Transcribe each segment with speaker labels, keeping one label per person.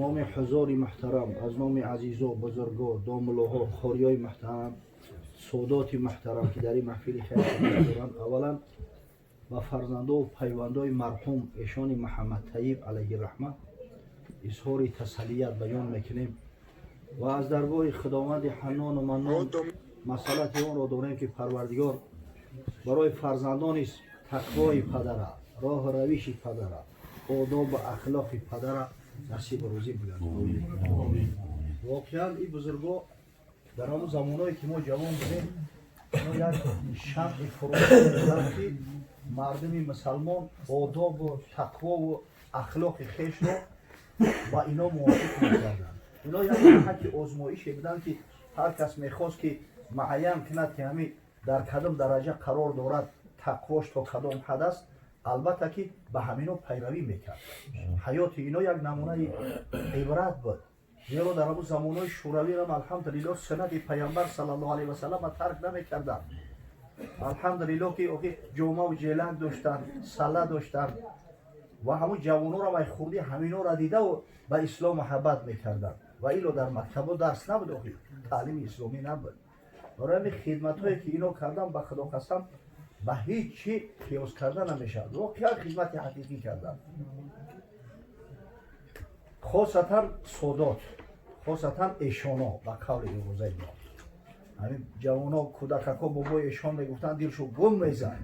Speaker 1: Номи ҳузури муҳтарам, аз номи азизо, бузурго, домуллоҳо, қориёи муҳтарам, содоти муҳтарам, ки дар ин маҳфили хайр доранд, аввалан ба фарзандову пайвандои марҳум эшони Муҳаммад Таиб алайҳи раҳма изҳори тасаллият баён мекунем ва аз даргоҳи Худованди Ҳаннону Маннон масъалати онро дорем, ки Парвардигор барои фарзандони тақвои падара, роҳу равиши падара, одобу ахлоқи падара насибу рӯзӣ бигардонад. Воқеан, ин бузурго дар ҳамон замоное, ки мо ҷавон будем, ино як шамъи фурӯзон, ки мардуми мусалмон одобу тақвову ахлоқи хешро ба ино мувофиқ мекарданд. Ино як ҳақи озмоише буданд, ки ҳар кас мехост, ки муайян кунад, ки ҳамин дар кадом дараҷа қарор дорад, тақвош то кадом ҳад аст, албатта, ки ба ҳамино пайравӣ мекард. Ҳаёти ино як намунаи ибрат буд, зеро дар ҳамун замонҳои шӯравирам, алҳамдулилло, суннати Пайғамбар саллаллоҳу алайҳи васаллама тарк намекарданд. Алҳамдулилло, ки охи ҷомаву ҷелак доштанд, сала доштанд ва ҳамун ҷавонҳоро вай хурдӣ ҳаминҳоро дидаву ба ислом муҳаббат мекарданд. Ва ило дар мактабо дарс набуд, охи таълими исломӣ набуд. Барои ҳамин хидматҳое, ки ино карданд, ба Худо қасам, ба ҳеҷ чӣ қиёс карда намешавад. Воқеан, хидмати ҳақиқӣ карданд, хосатан содот, хосатан эшоно. Ба қавли имрӯзаи мо, ҳамин ҷавоно, кӯдакако бобои эшон мегуфтанд, дилшо гум мезад,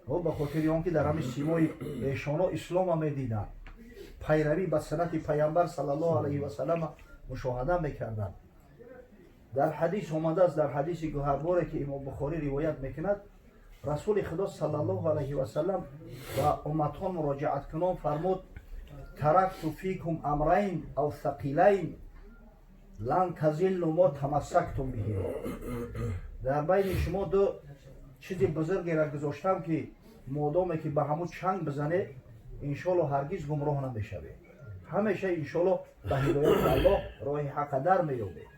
Speaker 1: ба хотири он ки дар ҳамин симои эшоно ислома медиданд, пайравӣ ба суннати Пайғамбар саллаллоҳу алайҳи васаллама мушоҳада мекарданд. Дар ҳадис омадааст, дар ҳадиси гӯҳарборе, ки Имом Бухорӣ ривоят мекунад, Расули Худо саллаллоҳу алайҳи васаллам ба умматҳо муроҷиаткунон фармуд: "تركت فيكم أمرين أو ثقيلين لن تضلوا ما تمسكتم بهما". Дар байни шумо ду чизи бузургеро гузоштам, ки модоме ки ба ҳамун чанг бизанед, иншоалло, ҳаргиз гумроҳ намешавед, ҳамеша, иншоалло, ба ҳидояти Аллоҳ роҳи ҳаққа дар меёбед.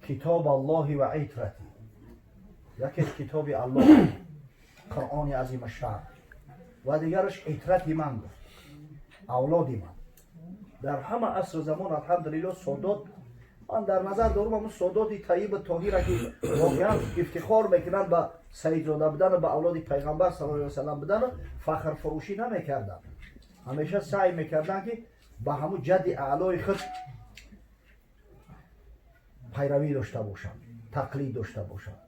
Speaker 1: "كتاب الله وعترتي". Якеш китоби Аллоҳ, Қуръони азимашшаън, ва дигараш итрати ман, гуфт, авлоди ман. Дар ҳама асру замон, алҳамдулилло, содот, ман дар назар дорум ҳамун содоти Таибу Тоҳира, ки воқеан ифтихор мекунанд ба саидзода будану ба авлоди Пайғамбар саллаллоҳу алайҳи васаллам будану, фахрфурӯшӣ намекарданд, ҳамеша саъй мекарданд, ки ба ҳамун ҷадди аълои худ пайравӣ дошта бошанд, тақлид дошта бошанд.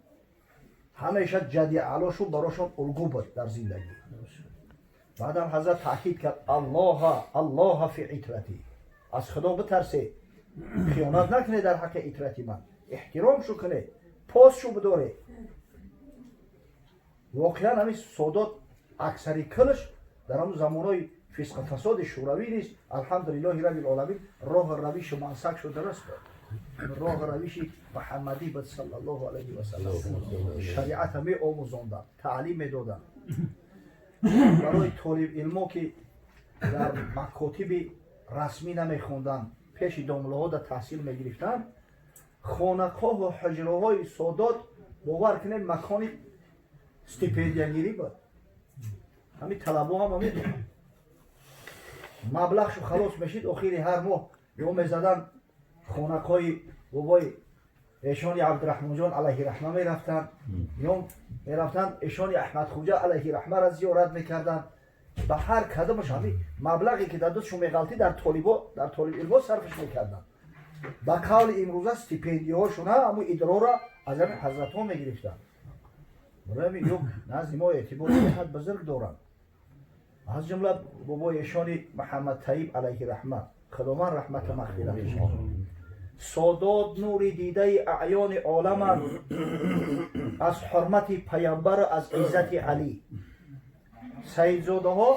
Speaker 1: Ҳамеша ҷадди аълошун барошон улгӯ буд дар зиндагӣ. Баъдам ҳазрат таъкид кард: "الله الله في عترتي". Аз Худо битарсед, хиёнат накунед дар ҳаққи итрати ман, эҳтиромшу кунед, посшу бидоред. Воқеан, ҳамин содот аксари кулш дар ҳамун замонҳои фисқу фасоди шӯравӣ низ, алҳамдулиллоҳи раббил оламин, роҳу равишу мансакшу дуруст буд, роҳу равиши Муҳаммадӣ буд саллаллоҳу алайҳи васаллам. Шариата меомӯзонданд, таълим медоданд. Барои толибилмо, ки дар макотиби расмӣ намехонданд, пеши домлаҳо да таҳсил мегирифтанд, хонақоҳу ҳуҷраҳои содот, бовар кунед, макони стипендиягирӣ буд. Ҳамин талабо ҳама медонанд, маблағшу халос мешид, охири ҳар моҳ ё мезаданд хонақои бобои эшони Абдураҳмонҷон алайҳи раҳма мерафтанд, ё мерафтанд эшони Аҳмадхуҷа алайҳи раҳмаро зиёрат мекарданд. Ба ҳар кадомаш ҳамин маблағе, ки дар дастшон меғалтӣ, дар толибо, дар толибилмо сарфаш мекарданд. Ба қавли имрӯза, стипендияҳошона, ҳамун идрора аз ҳамин ҳазратҳо мегирифтанд. Барои ҳамин ё назди мо эътибори беҳад бузург доранд, аз ҷумла бобои эшони Муҳаммад Таиб алайҳи раҳма, Худованд раҳмату мағфираташ. Содот нури дидаи аъёни оламанд, аз ҳурмати Паямбару аз иззати Алӣ. Саидзодаҳо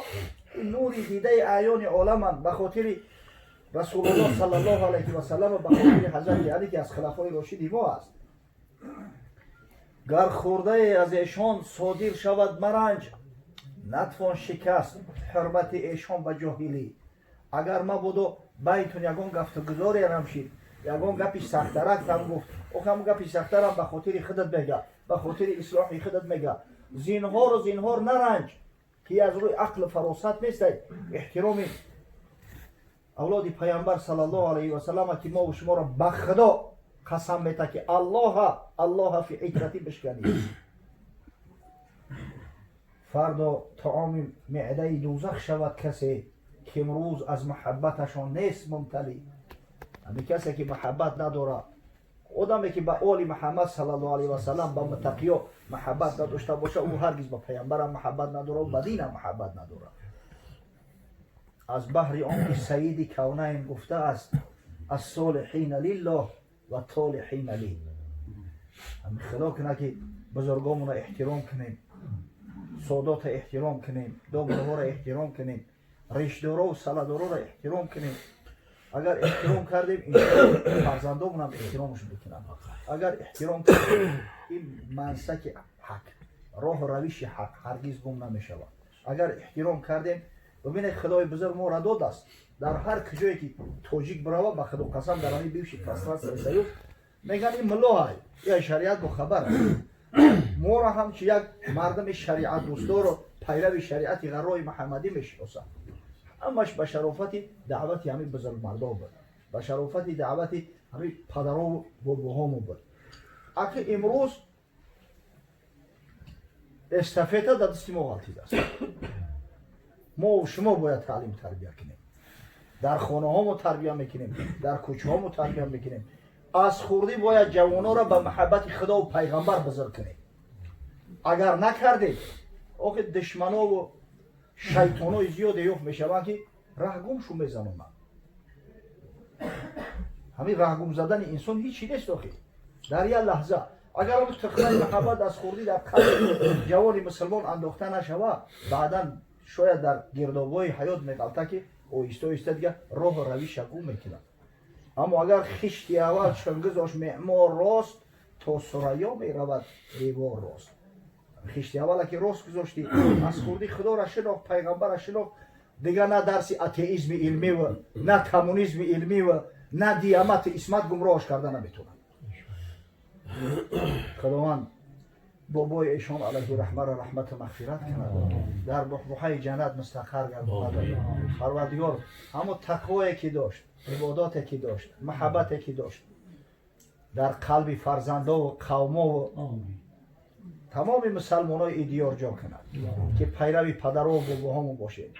Speaker 1: нури дидаи аъёни оламанд ба хотири Расулуллоҳ саллаллоҳу алайҳи васаллам ва ба хотири ҳазрати Алӣ, ки аз хулафои рошиди мо аст. Гар хурдае аз эшон содир шавад маранҷ, натвон шикаст ҳурмати эшон ба ҷоҳилӣ. Агар мабодо байнтун ягон гафтугузоре рамшид, ягон гапи сахтарак там гуфт, охам гапи сахтарам ба хотири худат мега, ба хотири ислоҳи худат мега, зинҳору зинҳор наранҷ, ки аз рӯи ақлу фаросат нестай, эҳтироми. Авлоди Пайғамбар саллаллоҳу алайҳи васаллам ки мо шуморо ба Худо қасам мета ки Аллоҳа Аллоҳа фи итрати бишканӣ. Фардо таоми меъдаи дӯзах шавад касе ки имрӯз аз муҳаббаташон нест мумталӣ. Ҳамин касе ки муҳаббат надорад, одаме ки ба оли Муҳаммад саллаллоҳу алайҳи васаллам, ба муттақиё муҳаббат надошта бошад, ӯ ҳаргиз ба Пайғамбарам муҳаббат надорад, ба динам муҳаббат надорад. Аз баҳри он ки Саиди Кавнайн гуфтааст: ас-солиҳина лиллоҳ ва толиҳина ли. Ҳамин Худо кунад ки бузургомонро эҳтиром кунем, содота эҳтиром кунем, домлаҳоро эҳтиром кунем, ришдорову саладороро эҳтиром кунем. Агар эҳтиром кардем, иншоаллоҳ фарзандомонам эҳтиромаш мекунанд. Агар эҳтиром кардем, ин мансаки ҳақ, роҳу равиши ҳақ ҳаргиз гум намешавад. Агар эҳтиром кардем, бибинед, Худои бузург моро додааст. Дар ҳар куҷое ки тоҷик бирава, ба Худо қасам, дар ҳамин бивши пространство союз мегӯянд ин муллоҳай, я шариат бохабар аст. Моро ҳамчи як мардами шариатдӯстдору пайрави шариати ғаррои муҳаммадӣ мешиносанд. Ҳамаш ба шарофати даъвати ҳамин бузургмардо буд, ба шарофати даъвати ҳамин падарову бобоҳомо буд. Аки имрӯз эстафета дар дасти мо ғалтидааст. Мо шумо бояд таълим тарбия кунем, дар хонаҳомо тарбия мекунем, дар кӯчаҳомо тарбия мекунем. Аз хурдӣ бояд ҷавононро ба муҳаббати Худову Пайғамбар бузург кунем. Агар накардем, охи душманову шайтонои зиёде ёфт мешаванд ки раҳгумшу мезанонанд. Ҳамин раҳгум задани инсон ҳичи нест, охи дар як лаҳза. Агар он тухмаи муҳаббат аз хурдӣ дар қалби ҷавони мусулмон андохта нашавад, баъдан шояд дар гирдобҳои ҳаёт меғалта ки оҳиста оҳиста дигар роҳу равиша гум мекунад. Аммо агар хишти аввал чун гузошт меъмор рост, то Сурайё меравад девор рост. Хишти аввала ки рост гузоштӣ, аз хурдӣ Худоро шинохт, Пайғамбарро шинохт, дигар на дарси атеизми илмиву, на коммунизми илмиву, на диамати исмат гумроҳш карда наметавонад. Худованд бобои эшон алайҳи раҳмаро раҳмату мағфират кунад, дар буҳбуҳаи ҷаннат мустақар гардонад. Парвардигор ҳамо тақвое ки дошт, ибодате ки дошт, муҳаббате ки дошт, дар қалби фарзандову қавмову тамоми мусалмонои и диёр ҷо кунад ки пайрави падарову бобоҳомон бошем.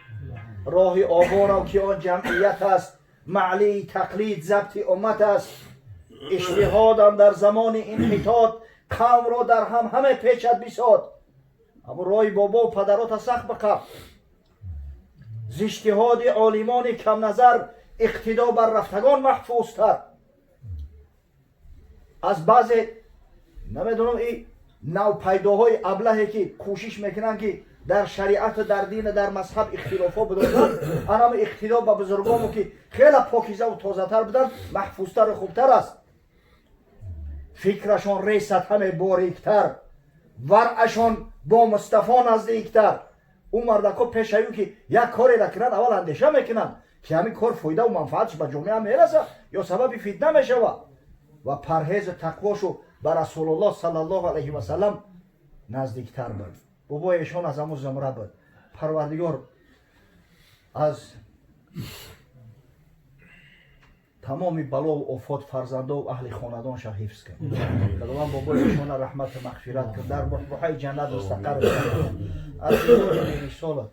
Speaker 1: Роҳи оборо ки он ҷамъият аст, маълии тақлид забти уммат аст. Иҷтиҳодам дар замони инҳитот қавмро дар ҳам ҳаме печад бисод. Аммо роҳи бобову падарота сахт биқаб. Зи иҷтиҳоди олимони камназар иқтидо бар рафтагон маҳфузтар. Аз баъзе намедонам и навпайдоҳои аблаҳе ки кӯшиш мекунанд ки дар шариату дар дину дар мазҳаб ихтилофҳо бидозанд, анама иқтидо ба бузургомо ки хеле покизаву тозатар буданд, маҳфузтару хубтар аст. Фикрашон ресад ҳаме бориктар, варъашон бо Мустафо наздиктар. Ӯ мардакҳо пешаю ки як кореро кунанд, аввал андеша мекунанд ки ҳамин кор фоидаву манфааташ ба ҷомеа мерасад ё сабаби фитна мешавад, ва парҳезу тақвошу ба Расулуллоҳ саллаллоҳу алайҳи васалам наздиктар буд. Бобои эшон аз ҳамун зумра буд. Парвардигор аз тамоми балову офот фарзандову аҳли хонадонша ҳифз кун. Худованд бобои эшона раҳмату мағфират кун, дар буҳбуҳаи ҷаннат мустақар, аз дидори рисолат,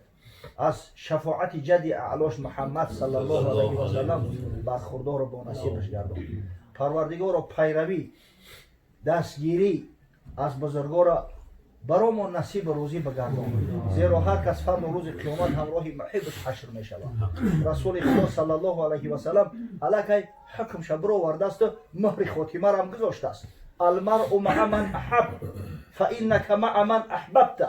Speaker 1: аз шафоати ҷадди аълош Муҳаммад саллаллоҳу алайҳи васалам бархурдору бонасибаш гардон. Парвардигоро, пайравӣ, дастгирӣ аз бузургоро баромон насибу рӯзӣ бигардон, зеро ҳар кас фарду рӯзи қиёмат ҳамроҳи муҳибаш ҳашр мешавад. Расули Худо саллаллоҳу алайҳи васалам аллакай ҳукмша бировардасту муҳри хотимарам гузоштааст: алмаръу маа ман аҳаб, фа иннака маа ман аҳбабта.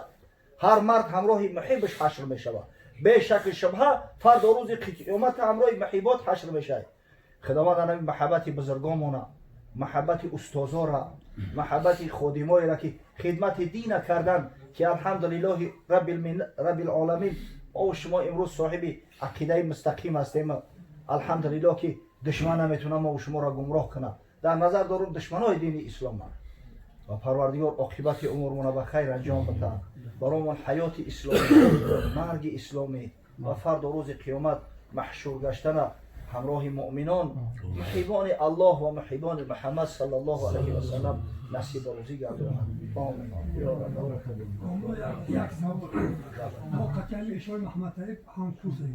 Speaker 1: Ҳар мард ҳамроҳи муҳибаш ҳашр мешавад. Бешаку шубҳа фарду рӯзи қиёмат ҳамроҳи муҳибот ҳашр мешавад. Худованд анами маҳаббати бузургомона, маҳаббати устозора, маҳаббати ходимоеро ки хидмати дина кардан, ки алҳамдулиллоҳи раббил оламин мо шумо имрӯз соҳиби ақидаи мустақим ҳастем. Алҳамдулиллоҳ ки душман наметавонад мо шуморо гумроҳ кунад. Дар назар дорум душманои дини ислома. Ва Парвардигор оқибати умурмона ба хайр анҷом битаҳад, баромон ҳаёти исломӣ, марги исломӣ ва фарду рӯзи қиёмат маҳшур гаштана. ҳамроҳи муъминон, муҳибони Аллоҳ ва муҳибони Муҳаммад саллаллоҳу алайҳи васаллам насиб рӯзӣ гардонад.
Speaker 2: Як савол. Мо қатъиян Эшои Маҳмадталиб ҳамкурсем.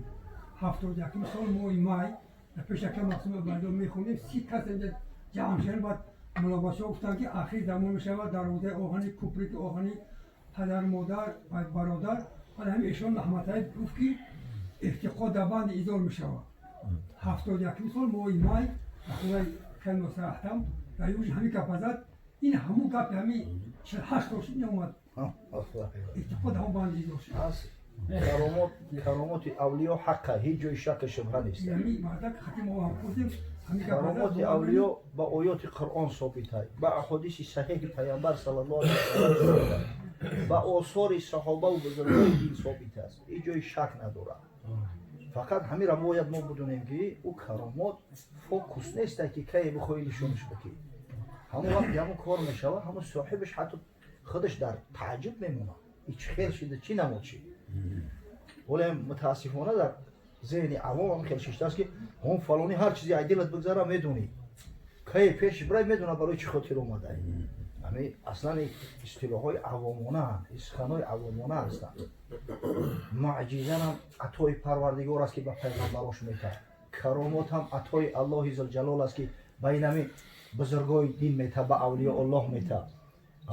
Speaker 2: 71 сол моҳи май дар пеш яка мақсум байдо мехондем, 30 кас инҷа ҷамъ шудем. Баъд мулобашо гуфтанд, ки ахир замон мешавад, дарвозаи оҳани, куприки оҳани, падар, модар, бародар. Баъд ҳамин Эшон Маҳмадталиб гуфт, ки эфтиқод дар банди изор мешавад. 71 сол моҳи май дар хонаи калносар Аҳтам дар южи ҳамин гапа зад. Ин ҳамун гапи ҳамин 48 сол шуд, омад. Эфтиқод ҳамон банди изор шуд.
Speaker 1: Каромоти авлиё ҳаққа, ҳеҷ ҷои шакку шубҳа нест. Каромоти авлиё ба оёти Қуръон собита, ба аҳодиси саҳеҳи Пайғамбар саллаллоҳу алайҳи васаллам, ба осори саҳобаву бузургони дин собит аст. Ҳеҷ ҷои шак надорад. Фақат ҳамира бояд мо бидонем, ки ӯ каромот фокус неста, ки кае бихоҳӣ нишонаш бикӣ. Ҳамон вақте ҳамон кор мешавад, ҳамон соҳибаш ҳатто худаш дар тааҷҷуб мемонад: и чӣ хел шида, чӣ намуд шид? Вале мутаассифона дар зеҳни авом ҳам хел шиштааст, ки ҳон фалонӣ ҳар чизе ай дилат бигзара, медонӣ, кае пеши бирай, медона барои чӣ хотир омадай. Ҳами аслан истилоҳҳои авомонаанд, суханҳои авомона ҳастанд. Муъҷизанам атои Парвардигор аст, ки ба пайғамбарош метаҳад. Каромотам атои Аллоҳи зулҷалол аст, ки ба инами бузургои дин метаҳад, ба авлиёуллоҳ метаҳад.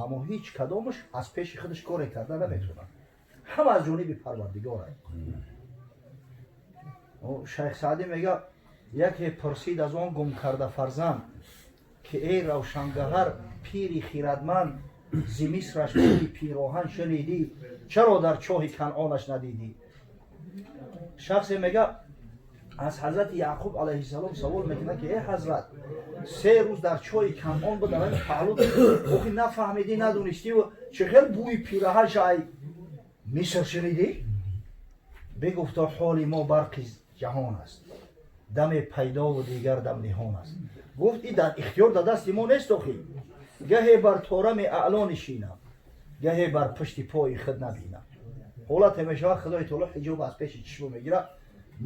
Speaker 1: Аммо ҳеҷ кадомаш аз пеши худаш коре карда наметавонад, ҳама аз ҷониби Парвардигор аст. Шайх Саъдӣ мега: яке пурсид аз он гум карда фарзанд, ки эй равшангаҳар пири хирадманд, зи Мисраш бӯи пироҳан шунидӣ, чаро дар чоҳи Канъонаш надидӣ? Шахсе мега, аз ҳазрати Яъқуб алайҳиссалом савол мекунад, ки эй ҳазрат, 3 рӯз дар чоҳи Канъон буд, дар паҳлу охи нафаҳмидӣ, надонистӣ, чӣ хел бӯи пираҳанша ай Миср шунидӣ? Бигуфто: ҳоли мо барқи ҷаҳон аст, даме пайдову дигар дам ниҳон аст. Гуфт: и дар ихтиёр дар дасти мо нест охи, гаҳе бар торами аъло нишинам, гаҳе бар пушти пои худ набинам. Ҳолате мешавад, Худои таоло ҳиҷоб аз пеши чишмо мегирад,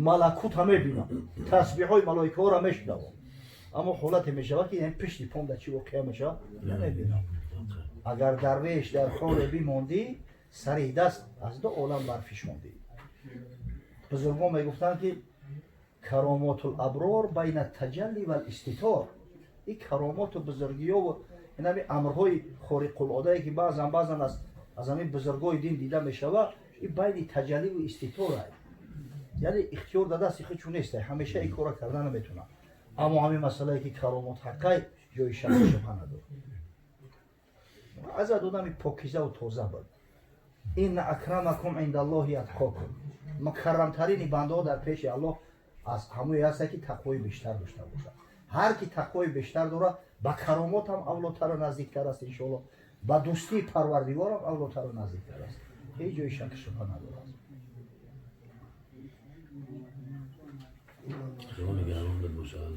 Speaker 1: малакута мебинам, тасбиҳои малоикаҳоро мешунавам, аммо ҳолате мешавад, ки пушти пом дар чӣ воқеа мешавад, намебинам. Агар дарвеш дар ҳоле бимондӣ, сари даст аз ду олам барфишондӣ. Бузургон мегуфтанд, ки каромотул аброр байна таҷалли вал иститор. Ин каромоту бузургиёву ин ҳами амрҳои хориқулодае, ки баъзан баъзан аз ҳамин бузургои дин дида мешавад, ин байни таҷалливу иститор, яъне ихтиёр дар дасти худ чун нест, ҳамеша ин кора карда наметавонад. Аммо ҳамин масъалае, ки каромот ҳаққай, ҷои шакку шубҳа надорад. Азад одами покизаву тоза буд. Инна акрамакум индаллоҳи атқокум. Мукаррамтарини бандаҳо дар пеши Аллоҳ аз ҳамое ҳаста, ки тақвои бештар дошта бошад. Ҳар ки тақвои бештар дорад, ба каромот ҳам авлотару наздиктар аст, иншоалло, ба дӯстии Парвардигорам авлотару наздиктар аст. Ҳеҷ ҷои шакку шубҳа надорад.
Speaker 3: Худо нигаҳбон бошад.